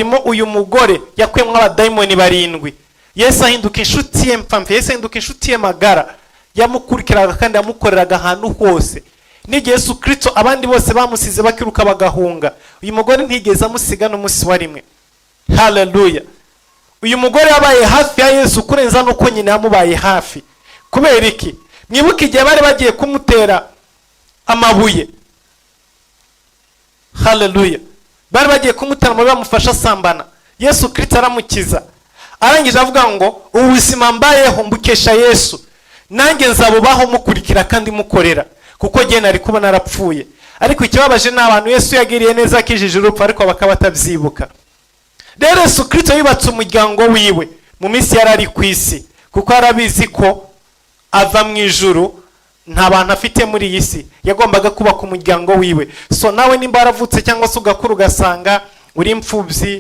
Harimo uyu mugore yakuyemo abadayimoni barindwi. Yesu ahinduka inshuti ye mpamvu, Yesu ahinduka inshuti ye magara. Yamukurikiraga kandi yamukoreraga ahantu hose. N'igihe Yesu Kirisito abandi bose bamusize bakiruka bagahunga, uyu mugore ntigeze amusiga n'umunsi wa rimwe. Haleluya! Uyu mugore yabaye hafi ya Yesu kurenza n'uko nyina yamubaye hafi. Kubera iki? Mwibuke igihe bari bagiye kumutera amabuye. Haleluya! Bari bagiye kumutera amabuye bamufasha asambana. Yesu Kirisito aramukiza. Arangije avuga ngo: "Ubuzima mbayeho mbukesha Yesu, nanjye nzabubaho mukurikira kandi mukorera, kuko njye nari kuba narapfuye." Ariko ikibabaje ni abantu Yesu yagiriye neza, akijije urupfu, ariko bakaba batabyibuka. Rero Yesu Kirisito yubatse umuryango wiwe mu minsi yari ari ku isi, kuko yarabizi ko ava mu ijuru, nta bantu afite muri iyi si. Yagombaga kubaka umuryango wiwe. So nawe nimba waravutse cyangwa se ugakura ugasanga uri imfubyi.